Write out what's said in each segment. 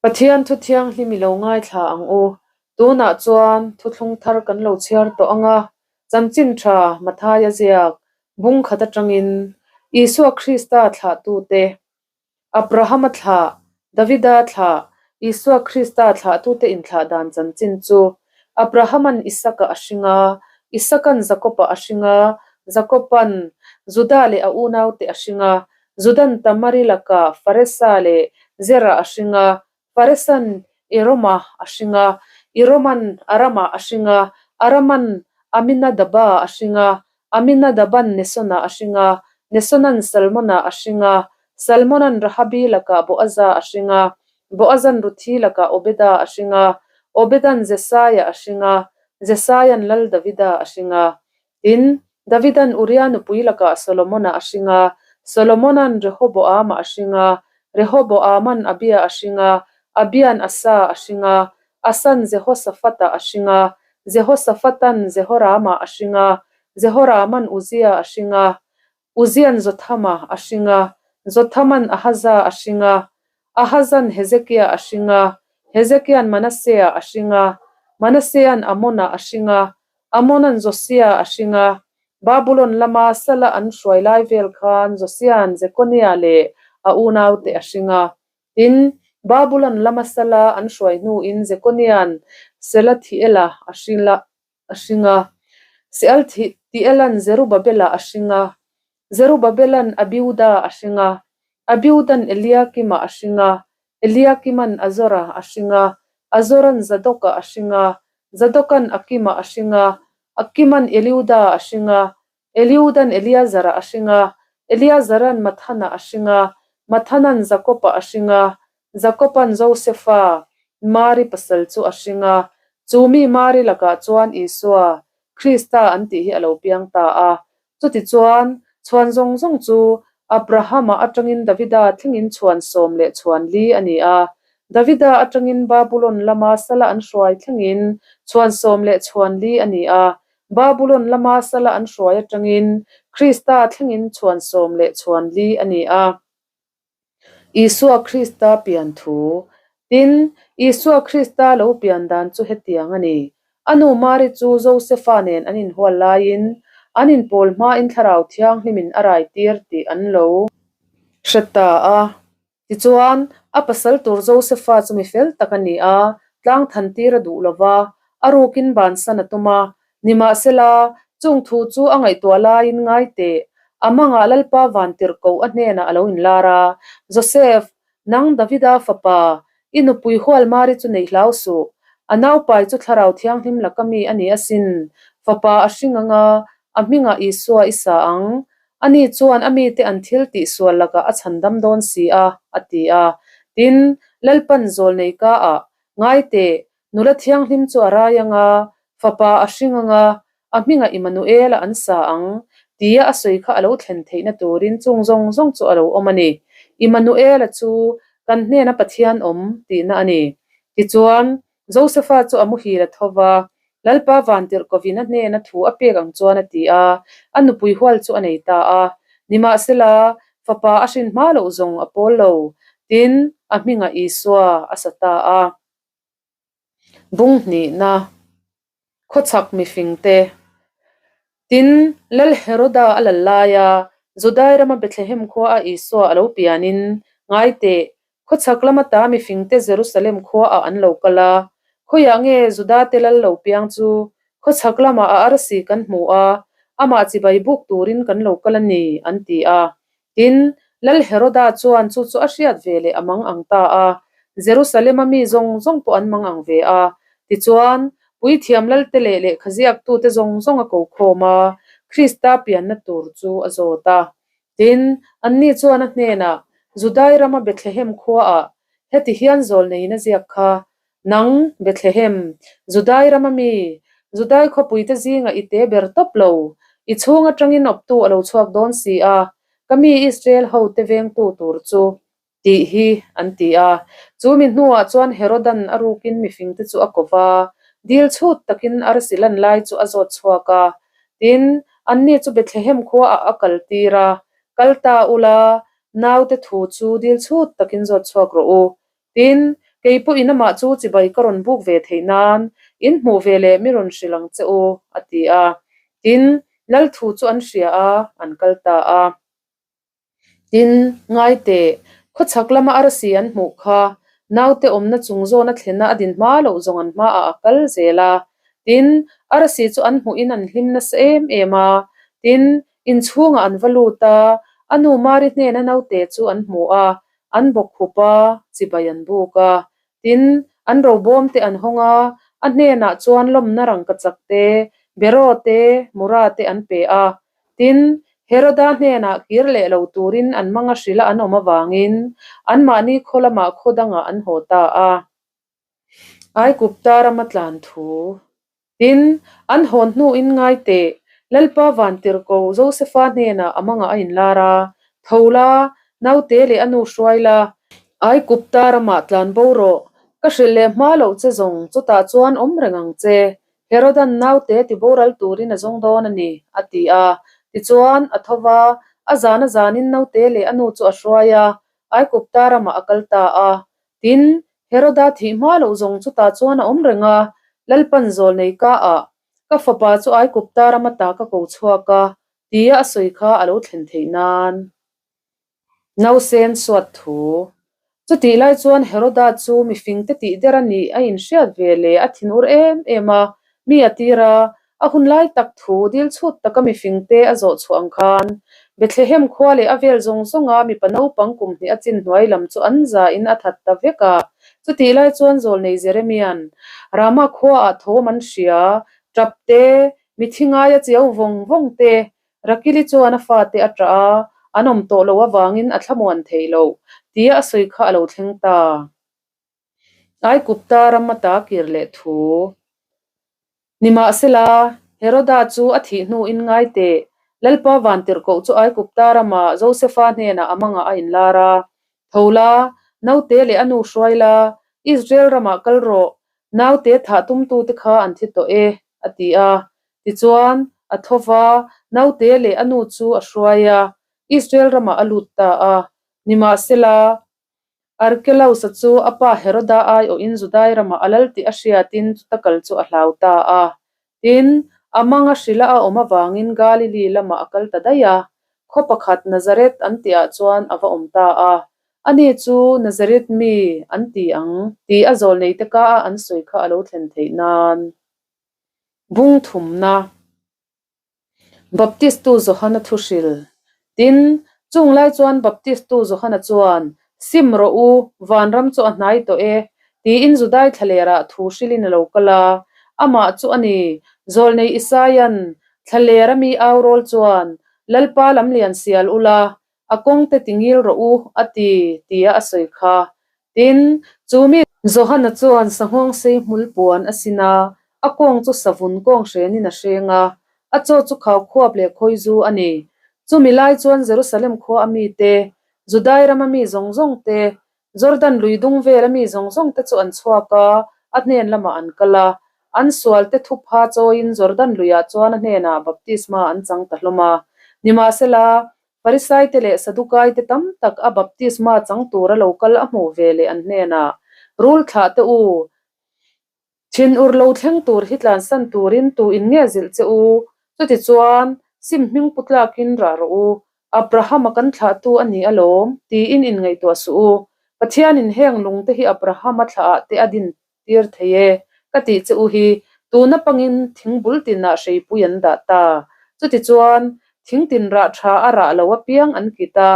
Pathian thu thianghlim i lo ngaithla ang u. Tunah chuan thuthlung thar kan lo chhiar tawh ang a, chanchin tha Mathaia ziak bung khat atangin Isua Krista thlahtute Abrahama thlah, Davida thlah, Isua Krista thlahtute inthlah dan chanchin chu Abrahaman Isaka a hring a, Isakan Jakoba a hring a, Jakoban Juda leh a unaute a hring a, Judan Tamari lakah Faresa leh Zera a hring a, Faresan Eroma a hring a, Eroman Arama a hring a, Araman Aminadaba a hring a, Aminadaban Nesona a hring a, Nesonan Salmona a hring a, Salmonan Rahabi lakah Boaza a hring a, Boazan Ruthi lakah Obeda a hring a, Obedan Jesaia a hring a, Jesaian Lal Davida a hring a. Tin, Davida'n Uria nupui lakah Solomona a hring a, Solomona'n Rehoboama a hring a, Rehoboama'n Abia a hring a, Abia'n Asa a hring a, Asa'n Jehosaphata a hring a, Jehosaphata'n Jehorama a hring a, Jehorama'n Uzia a hring a, Uzia'n Jothama a hring a, Jothama'n Ahaza a hring a, Ahaza'n Hezekia a hring a, Hezekia'n Manasea a hring a, Manasea'n Amona a hring a, Amona'n Josia a hring a. Babulon lama sala an hruai lai vel khan Josia'n Jekonia leh a unaute a hring a. Tin, Babulon lama sala an hruai hnuin Jekonia'n Selathiela a hring a. Sealthiela'n Zerubabela a hring a. Zerubabela'n Abiuda a hring a. Abiuda'n Eliakima a hring a. Eliakima'n Azora a hring a. Azora'n Zadoka a hring a. Zadoka'n Akima a hring a, Akima'n Eliuda a hring a, Eliuda'n Eliazara a hring a, Eliazara'n Mathana a hring a, Mathana'n Jakoba a hring a, Jakoba'n Josefa, Mari pasal chu a hring a. Chu mi Mari lakah chuan Isua, Krista an tih hi a lo piang ta a. Chutichuan, chhuan zawng zawng chu Abrahama atangin Davida thlengin chhuan 14 a ni a. Davida atangin Babulon lama sala an hruai thlengin chhuan 14 a ni a. Babulon lama sala an hruai atangin Krista thlengin chhuan 14 a ni a. Isua Krista pian thu. Tin, Isua Krista lo pian dan chu hetiang a ni. A nu Mari chu Josefa nen an inhual laiin, an inpawl hmain Thlarau Thianghlimin a raitir tih an lo hre ta a. Tichuan, a pasal tur Josefa chu mi fel tak a ni a, tlang than tir a duh lo va, a rukin bansan a tum a, Nimahsela, chung thu chu a ngaihtuah laiin ngai teh, a mangah Lalpa vantirhkoh a hnenah a lo inlar a, Joseph, nang Davida fapa, i nupui hual Mari chu nei hlau suh, a naupai chu Thlarau Thianghlim laka mi a ni asin, fapa a hring ang a, a hmingah Isua i sa ang. Ani chuan a mite an thil tihsual lakah a chhandam dawn si a, a ti a. Tin, Lalpan zawlnei kaah, Ngai teh, Nula thianghlim chu a rai ang a, fapa a hring ang a, a hmingah Immanuela an sa ang, tia a sawi kha a lo thlen theihna turin chung zawng zawng chu a lo awm a ni. Immanuela chu kan hnena Pathian awm tihna a ni. Tichuan, Josefa chu a muhil a tho va, Lalpa vantirhkovin a hnena thu a pek ang chuan a ti a, a nupui hual chu a nei ta a. Nimahsela, fapa a hrin hma loh zawng a pawl lo, tin, a hmingah Isua a sa ta a. Bung hnihna, Khawchhak mifingte. Tin, Lal Heroda a lal laia Judai rama Bethlehem khua a Isua a lo pianin, ngai teh, khawchhak lama ta mifingte Jerusalem khuaah an lo kal a. Khawiah nge Judate lal lo piang chu khawchhak lamah a arsi kan hmu a, amah chibai buk turin kan lo kal a ni, an ti a. Tin, Lal Heroda chuan chu chu a hriat ve leh a mang ang ta a, Jerusalem-a mi zawng zawng pawh an mang ang ve a. Tichuan, puithiam Lalte leh lehkhaziaktute zawng zawng a ko khawm a, Krista pianna tur chu a zawt a. Tin, anni chuan a hnenah, Judai rama Bethlehem khuaah heti hian zawlneiin a ziak kha, Nang, Bethlehem, Judai rama mi, Judai khawpuite zingah i te ber tawp lo, i chhung atangin awptu a lo chhuak dawn si a, ka mi Israel hote vengtu tur chu, tih hi, an ti a. Chu mi hnuah chuan Herodan a rukin mifingte chu a ko va, dil chhut takin arsi lan lai chu a zawt chhuak a. Tin, anni chu Bethlehem khuaah a kaltir a, Kal ta ula, naute thu chu dil chhut takin zawt chhuak rawh u, Tin, Kei pawhin amah chu chibai ka rawn buk ve theih nan in hmuh ve leh mi rawn hrilh ang che u, a ti a. Tin, Lal thu chu an hria a, an kal ta a. Tin, ngai teh, khawchhak lama arsi an hmuh kha naute awmna chung zawn a thlena a din hma loh zawng an hmaah a kal zel a. Tin, arsi chu an hmuhin an hlim nasa em em a. Tin, inchhungah an va lut a, a nu Mari hnena naute chu an hmu a, an bawk khup a, chibai an buk a. Tin, an robawm te an hawng a, a hnenah chuan lawmna rangkachak te, beraw te, mura te an pe a. Tin, Heroda hnenah kir leh lo turin an manga hrila an awm avangin anmahni khaw lamah khaw dangah an haw ta a. Aikupta rama tlan thu. Tin, an hawn hnuin ngai teh, Lalpa Vantirhko Josefa hnenah a mangah a inlar a, Tho la, naute leh a nu hruai la, Aikupta ramah tlan bo rawh, ka hrilh leh hma loh che zawng chutah chuan awm reng ang che, Herodan naute ti boral turin a zawng dawn a ni, a ti a. Tichuan, a tho va, a zan a zanin naute leh a nu chu a hruai a, Aikupta ramah a kal ta a. Tin, Heroda thih hma loh zawng chutah chuan a awm reng a, Lalpan zawl nei ka ah, ka fapa chu Aikupta rama ta ka ko chhuak a, tia a sawi kha a lo thlen theih nan. Nausen suat thu. Chutih lai chuan Heroda chu mifingte tih der a nih a inhriat ve leh a thinur em em a, mi a tir a, a hun lai tak thu dil chhut taka mifingte a zawh chhuah ang khan Bethlehem khua leh a vel zawng zawnga mipa naupang kum hnih a chin hnuai lam chu an zain a that ta vek a. Chutih lai chuan zawlnei Jeremia'n Rama khuaah thawm an hria, tap te, mithi ngaia chiau vawng vawng te, Rakili chuan a fate a ṭah a, an awm tawh loh avangin a thlamuan theih loh, tia a sawi kha a lo thleng ta. Aikupta ram ata kir leh thu. Nimahsela, Heroda chu a thih hnuin ngai teh, Lalpa Vantirhkoh chu Aikupta rama Josefa hnenah a mangah a inlar a, Tho la, naute leh a nu hruai la, Israel ramah kal rawh, naute thah tumtute kha an thi tawh e, a ti a. Tichuan, a tho va, naute leh a nu chu a hruai a, Israel ramah a lut ta a. Nimahsela, Arkelausa chu a pa Heroda aiawhin Judai ramah a lal tih a hriatin chuta kal chu a hlau ta a. Tin, a manga hrila a awm avangin Galili lamah a kal ta daih a, khaw pakhat Nazareth an tihah chuan a va awm ta a. Ani chu Nazareth mi an ti ang tih a zawlneite ka a an sawi kha a lo thlen theih nan. Bung thumna. Baptistu Johana thu hril. Tin, chung lai chuan Baptistu Johana chuan, Sim rawh u, vanram chu a hnai tawh e, tiin Judai thlalerah thu hrilin a lo kal a. Amah chu a ni, Zawlnei Isaia'n thlalera mi au rawl chuan, Lalpa lamlian sial ula, A kawngte ti ngil rawh u, a ti, tia a sawi kha. Tin, chu mi Johana chuan sanghawng sei hmul puan a sin a, a kawng chu savun kawng hrenin a hreng a, a chaw chu khau khuap leh khawizu a ni. Chumi lai chuan Jerusalem khua a mite, Judai rama mi zawng zawng te, Jordan lui dung vela mi zawng zawng te chu an chhuak a, a hnen lamah an kal a. An sualte thupha chawiin Jordan luiah chuan a hnenah baptisma an chang ta hlawm a. Nimahsela, Farisaite leh Sadukaite tam tak a baptisma chang tura lo kal a hmuh ve leh an hnenah, Rul thlah teh u, thin ur lo thleng tur hi tlansan turin tu in nge zilh che u? Chutichuan, sim hming pu tlakin rah rawh u, Abrahama kan thlahtu a ni alawm, tiin inngaihtuah suh u. Pathianin heng lungte hi Abrahama thlahah te a din tir thei e, ka tih che u hi, tuna pangin thing bul tinah hreipui an dah ta. Chutichuan, thing tin rah tha a rah lo apiang an kit a,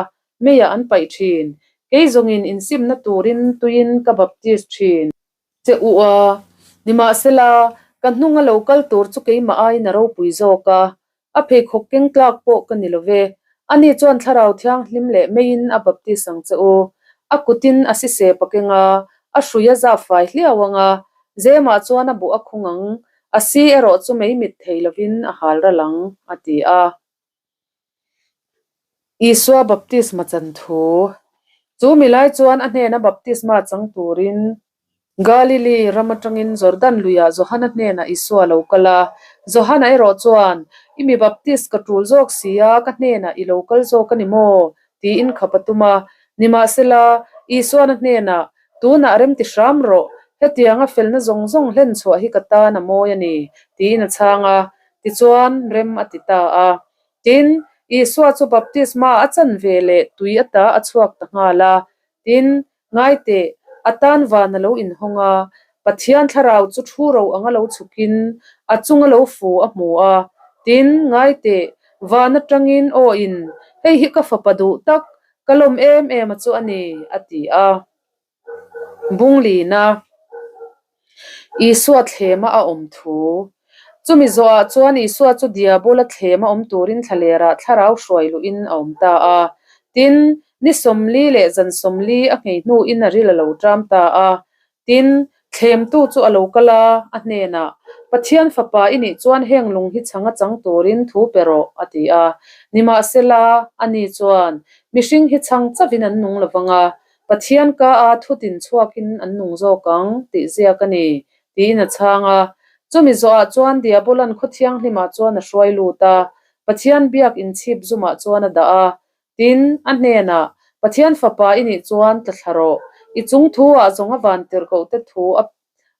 meiah an paih thin. Kei zawngin insimna turin tuiin ka baptist thin. Che u a, nimahsela, ka hnunga lo kal tur chu keimah aiin a ropui zawk a, A pheikhawk keng tlak pawh ka ni lo ve. Ani chuan Thlarau Thianghlim leh meiin a baptis ang che u. A kutin a sisep a keng a, a hrui a zap fai hliau ang a, Zemah chuan a buh a khung ang, a si erawh chu mei mit thei lovin a hal ral ang, a ti a. Isua baptisma chan thu. Chu mi lai chuan a hnena baptisma chang turin Galili ram atangin Jordan luiah Johana hnenah Isua a lo kal a. Johana erawh chuan, I mi baptist ka tul zawk si a, ka hnenah i lo kal zawk a ni maw? tiin khap a tum a. Nimahsela, Isuana hnenah, Tunah remti hram rawh, hetianga felna zawng zawng hlen chhuah hi ka tan a mawi a ni, tiin a chhang a. Tichuan, rem a ti ta a. Tin, Isua chu baptisma a chan ve leh tui ata a chhuak ta nghal a. Tin, ngai teh, a tan van a lo inhawng a, Pathian thlarau chu thu ro anga lo chhukin a chunga lo fu a hmu a. Tin, ngai teh, van atangin aw in, Hei hi ka fapa duh tak, ka lawm em em a chu a ni, a ti a. Bunglina Isua thlema a awm thu. Chumi zawhah chuan Isua chu Diabola thlema awm turin thlalerah thlarau hruai luhin a awm ta a. Tin, ni 40 leh zan 40 a nghei hnuin a ril a lo ṭam ta a. Tin, thlemtu chu a lo kal a, a hnenah, Pathian Fapa i nih chuan heng lung hi chhang a chang turin thu pe rawh, a ti a. Nimahsela, ani chuan, Mihring hi chhang chauhin an nung lovang a, Pathian ka a thu tin chhuakin an nung zawk ang, tih ziak a ni, tiin a chhang a. Chumi zawhah chuan Diabolan khaw thianghlimah chuan a hruai lut a, Pathian biak inchhip zumah chuan a dah a. Tin, a hnenah, Pathian Fapa i nih chuan tla thla rawh, i chung thu-ah zawng a van tirhkohte thu a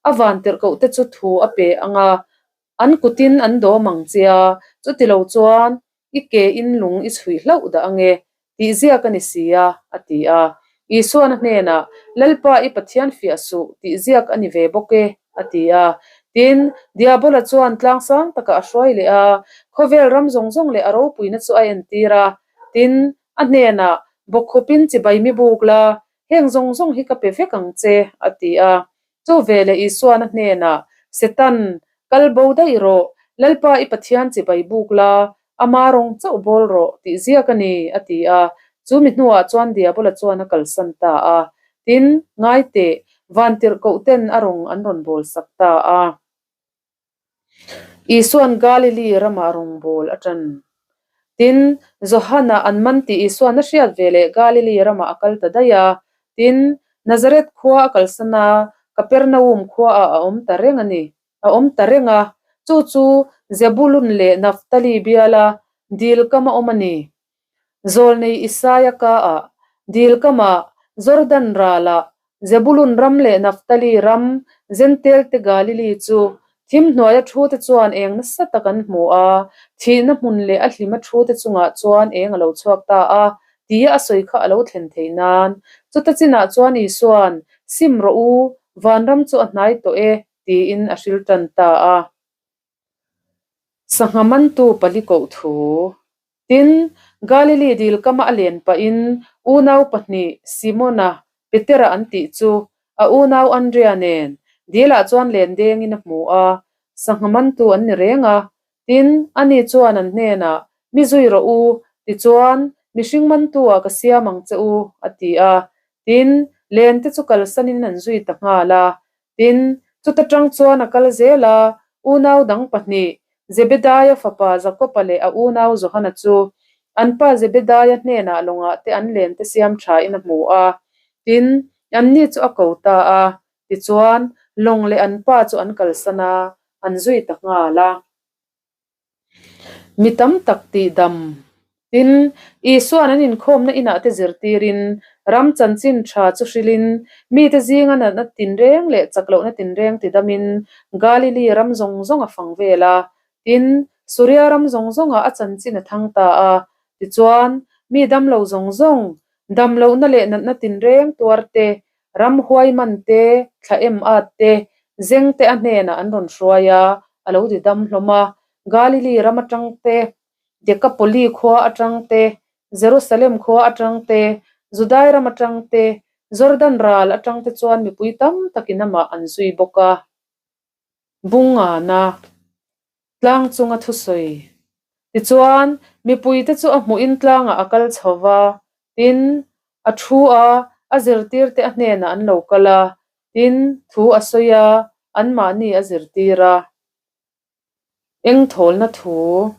a van tirhkohte chu thu a pe ang a, an kutin an dawm ang che a, chuti lo chuan i ke in lung i chhuih hlauh dah ang e, tih ziak a ni si a, a ti a. Isuan a hnenah, Lalpa i Pathian fiah suh, tih ziak a ni ve bawk e, a ti a. Tin, Diabola chuan tlang sang takah a hruai leh a, khawvel ram zawng zawng leh a ropuina chu a entir a. Tin, a hnenah, Bawkkhupin chibai mi buk la, heng zawng zawng hi ka pe vek ang che, a ti a. Chu veleh Isuan a hnenah, Setan, kal bo daih rawh, Lalpa i Pathian chibai buk la, ama rawng chauh bawl rawh, tih ziak a ni, a ti a. Chu mi hnuah chuan Diabola chuan a kalsan ta a. Tin, ngai teh, vantirhkoh ten a rawng an rawn bawl sak ta a. Isuan Galili ramah rawngbâwl a ṭan. Tin, Johana an man tih Isuan a hriat ve leh Galili ramah a kal ta daih a. Tin, Nazareth khua a kalsan a, Kapernaum khuaah a awm ta reng a ni. A awm ta reng a, chu chu Zebulun leh Naphtali biala dil kama awm a ni. Zawlnei Isaia kaah, dil kamah, Jordan ralah, Zebulun ram leh Naphtali ram, Zentelte Galili chu thim hnuaia thute chuan eng nasa tak an hmu a, thihna hmun leh a hlima thute chungah chuan eng a lo chhuak ta a, tia a sawi kha a lo thlen theih nan. Chuta chinah chuan Isua'n, Sim rawh u, vanram chu a hnai tawh e, tiin a hril tan ta a. Sangha mantu pali koh thu. Tin, Galili dil kama a len pahin unau pahnih Simona, Petera an tih chu a unau Andrea nen dilah chuan len dengin a hmu a, sangha mantu an ni reng a. Tin, ani chuan an hnenah, Mi zui rawh u, tichuan, mihring mantu-ah ka siam ang che u, a ti a. Tin, len te chu kalsanin an zui ta nghal a. Tin, chuta tang chuan a kal zel a, unau dang pahnih, Zebedaia fapa Jakoba leh a unau Johana chu an pa Zebedaia hnenah lawngah te an len te siam thain a hmu a. Tin, anni chu a ko ta a, tichuan, lawng leh an pa chu an kalsan a, an zui ta nghal a. Mi tam tak tihdam. Tin, Isua'n an inkhawmna inah te zirtirin, ram chanchin tha chu hrilhin, mite zinga natna tinreng leh chak lohna tinreng tidamin Galili ram zawng zawng a fang vel a. Tin, Suria ram zawng zawngah a chanchin a thang ta a. Tichuan, mi damlo zawng zawng, dam lohna leh natna tinreng tuar te, Ramhuai man te, thla em at te, zeng te a hnenah an rawn hruai a, a lo ti dam hlawm a. Galili ram atang te, Dekapoli khua atang te, Jerusalem khua atang te, Judai ram atang te, Jordan ral atang te chuan mipui tam takin amah an zui bawk a. Bungana tlang chunga thusawi. Tichuan, mipuite chu a hmuhin tlangah a kal chho va, tin, a thu a, a zirtirte a hnenah an lo kal a, tin, thu a sawi a, anmahni a zirtir a. Eng thawlna thu?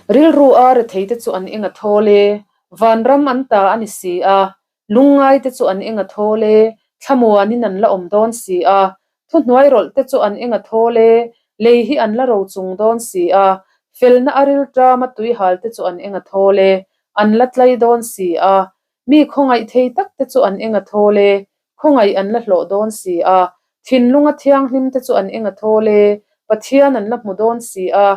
Rilru a retheite chu an eng a thawl e, vanram an ta a ni si a, lungngaite chu an eng a thawl e, thlamuanin an la awm dawn si a, thuhnuai rawlhte chu an eng a thawl e, lei hi an la ro chung dawn si a, felna a rilṭama tuihalte chu an eng a thawl e, an la tlai dawn si a. Mi khawngaih thei tak te chu an eng a thawl e, khawngaih an la hlawh dawn si a. Thinlunga thianghlim te chu an eng a thawl e, Pathian an la hmu dawn si a.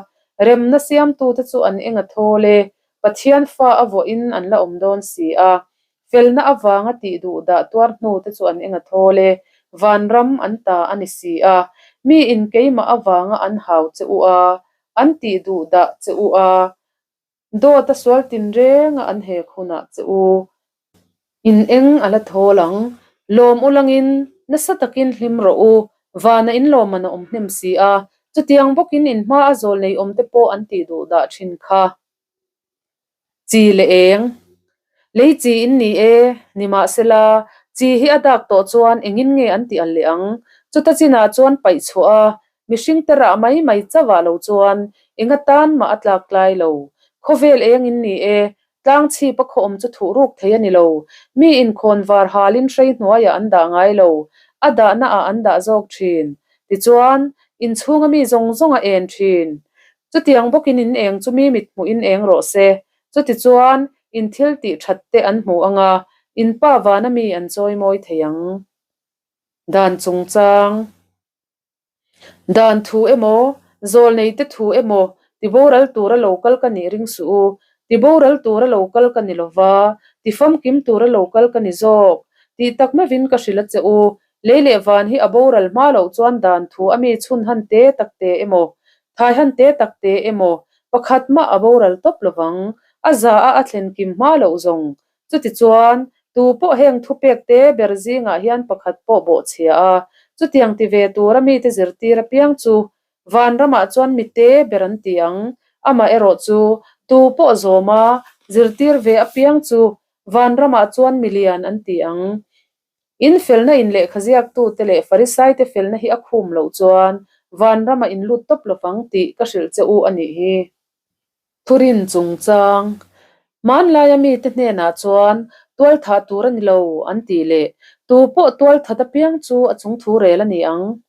Remna siamtu te chu an eng a thawl e, Pathian fa a vuahin an la awm dawn si a. Felna avanga tih duh dah tuar hnu te chu an eng a thawl e, vanram an ta a ni si a. Mi in keimah avanga an hau che u a, an tih duh dah che u a. Dawt a sual tinreng a an hek hunah che u. In eng a la thawl ang. Lawm u langin nasa takin hlim rawh u. Vana in lawmman a awm hnem si a, chutiang bawkin in hma a zawl nei awm te pawh an tih duh dah thin kha. Chi leh eng. Lei chi in ni e, nimahsela, chi hi a dak tawh chuan engin nge an tih al leh ang? Chuta chinah chuan paih chhuah a, mihring te rah mai mai chauh ah lo chuan eng atan mah a tlak tlai lo. Khawvel eng in ni e, tlang chhip a khawm chu thuh ruk thei a ni lo. Mi inkhawn var halin hrei hnuaiah an dah ngai lo, a dahna ah an dah zawk thin. Tichuan, inchhunga mi zawng zawng a en thin. Chutiang bawkin in eng chu mi mit hmuhin eng rawh se. Chutichuan, in thil tih that te an hmu ang a, in pa vana mi an chawi mawi thei ang. Dan chungchang. Dan thu emaw, zawlnei te thu emaw, tiboral tura lo kal ka nih ring suh u. Tiboral tura lo kal ka ni lova, tifamkim tura lo kal ka ni zawk. Tih tak meuhin ka hrilh a che u. Lei leh van hi a boral hma loh chuan dan thu a mi chhun han te tak te emaw, thai han te tak te emaw, pakhat mah a boral tawp lovang. A za a a thlen kim hma loh zawng. Chutichuan, tu pawh heng thupek te ber zingah hian pakhat pawh bawhchhia a, chutiang ti ve tura mite zirtir apiang chu Vanramah chuan mi te ber an ti ang. Amaherawh chu, tu pawh zawma zirtir ve apiang chu Vanramah chuan mi lian an ti ang. In felna in lehkha ziaktute leh Farisaite felna hi a khum loh chuan vanramah in lut tawp lovang tih ka hrilh che u a nih hi. Thurin chungchang, Hmanlaia mite hnenah chuan tualthah tur a ni lo an tih leh tu pawh tualthat apiang chu a chungthu rel a ni ang.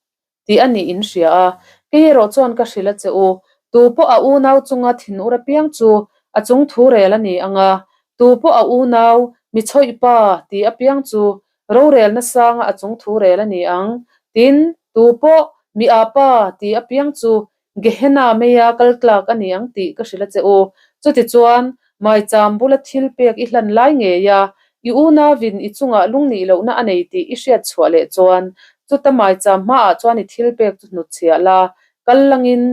Tih a nih in hria a, kei erawh chuan ka hrilh a che u, tu pawh a unau chunga thin ur apiang chu a chung thu rel a ni ang a, tu pawh a unau, mi chhawih pa, tih apiang chu rorelna sanga a chung thu rel a ni ang. Tin, tu pawh, mi a pa, tih apiang chu Gehenna meia kal tlak a ni ang tih ka hrilh a che u. Chutichuan, maicham bula thil pek i hlan lai ngei a, i unauin i chungah lungnih lohna a nei tih i hriat chhuah leh chuan, chuta maicham hmaah chuan i thil pek chu hnutchhiah la, kal langin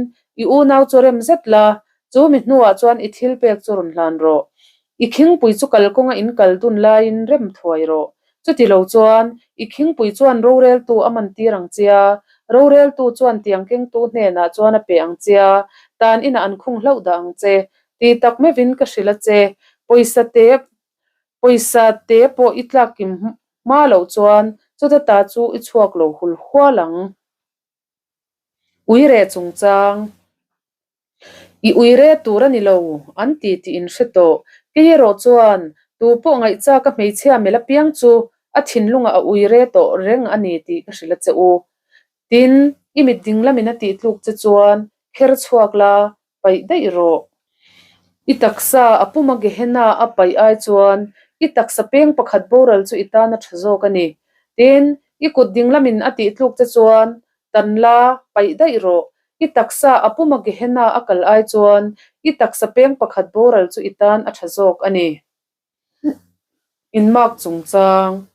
i unau chu rem zet la, chu mi hnuah chuan i thil pek chu rawn hlan rawh. I khingpui chu kalkawnga in kal dun laiin rem thuai rawh. Chuti lo chuan, i khingpui chuan roreltu a man tir ang chia, roreltu chuan tiang kengtu hnenah chuan a pe ang chia, tan inah an khung hlauh dah ang che. Ti tak meuhin ka hrilh a che, pawisa te pawisa te pawh i tlak kim hma loh chuan chuta ta chu i chhuak lo hul hual ang. Uire chungchang. I uire tur a ni lo, an ti tih in hre tawh. Kei erawh chuan tu pawh ngaihchak a hmeichhia mel apiang chu a thinlungah a uire tawh reng a ni tih ka hrilh a che u. Tin, i mit dinglamin a tih tluk che chuan kher chhuak la, paih daih rawh. I taksa a puma Gehenna a paih ai chuan i taksa peng pakhat boral chu i tan a tha zawk a ni. Tin, i kut dinglamin a tih tluk che chuan tan la, paih daih rawh. I taksa a puma Gehenna a kal ai chuan i taksa peng pakhat boral chu i tan a tha zawk a ni. Inmak chungchang.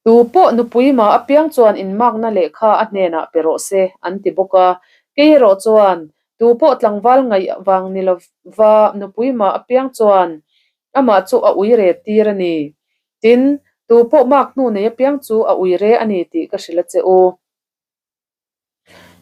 Tu pawh nupui mah apiang chuan inmakna lehkha a hnenah pe rawh se, an ti bawk a. Kei erawh chuan, tu pawh tlangval ngaih vang ni lova nupui mah apiang chuan amah chu a ui re tir a ni. Tin, tu pawh mak hnu nei apiang chu a ui re a ni tih ka hrilh a che u.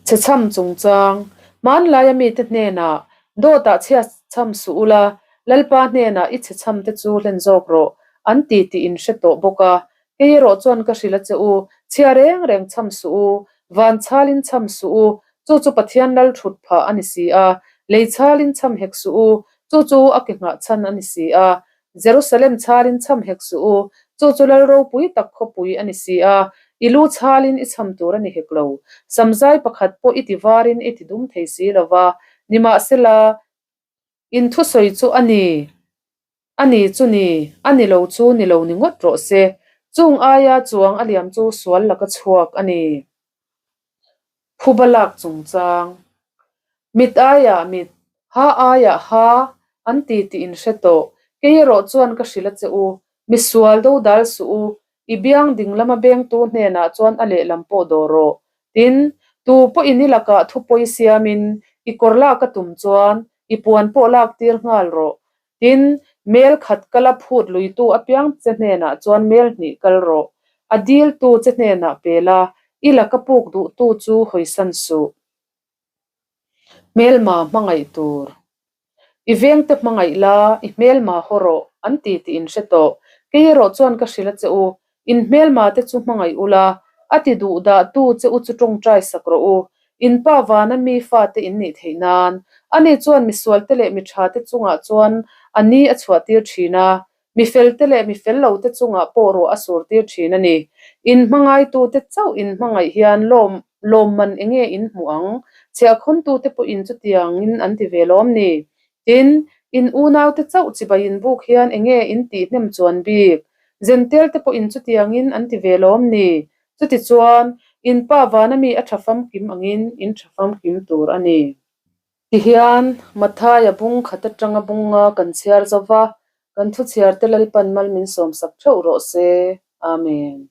Chhechham chungchang, Hmanlaia mite hnenah, Dawtah chhiachham suh ula, Lalpa hnenah i chhechham te chu hlen zawk rawh, an ti tih in hre tawh bawk a. Kei erawh chuan ka hrilh a che u, chhia reng reng chham suh u, van chhalin chham suh u, chu chu Pathian lal thut phah a ni si a, lei chhalin chham hek suh u, chu chu a ke nghah chhan a ni si a, Jerusalem chhalin chham hek suh u, chu chu lal ropui tak khawpui a ni si a, i lu chhalin i chham tur a ni hek lo. Samzai pakhat pawh i ti varin i ti dum thei si lo va, nimahsela, in thusawi chu a ni. A ni chu ni, a ni lo chu ni lo ni ngawt rawh se. Chung aia chuang a liam chu sual laka chhuak a ni. Phuba lak chungchang. Mit aiah mit, ha aiah ha an ti tih in hre tawh. Kei erawh chuan ka hrilh a che u, misual do dal suh u, i biang ding lama bengtu hnenah chuan a lehlam pawh dawh rawh. Tin, tu pawhin i lakah thu pawi siamin i kawr lak a tum chuan i puan pawh lak tir nghal rawh. Tin, mel khat kala phut luitu apiang che hnenah chuan mel hnih kal rawh. A diltu che hnenah pe la, i laka puk duhtu chu hawisan suh. Hmelma hmangaih tur. I vengte hmangaih la, i hmelma haw rawh, an ti tih in hre tawh. Kei erawh chuan ka hrilh a che u, in hmelma te chu hmangaih ula, a ti duh dah tu che u chu tawngtai sak rawh u. In pa vana mi fate in nih theih nan. Ani chuan misual te leh mi tha te chungah chuan a ni a chhuah tir thin a, Mi felte leh mi fel lote chungah pawh ruah a sur tir thin a ni. In hmangaitute chauh in hmangaih hian lawm lawmman eng nge in hmuh ang? Chhiahkhawntute pawhin chutiangin an ti ve lawm ni? Tin, in unaute chauh chibai in buk hian eng nge in tih hnem chuan bik? Zentelte pawhin chutiangin an ti ve lawm ni? Chutichuan, in pa vana mi a tha famkim angin in tha famkim tur a ni. Tihian, Mathaia bung khat atanga bunga kan chhiar zo va, kan thuchhiarte Lalpan mal min sawmsak theuh rawh se. Amen.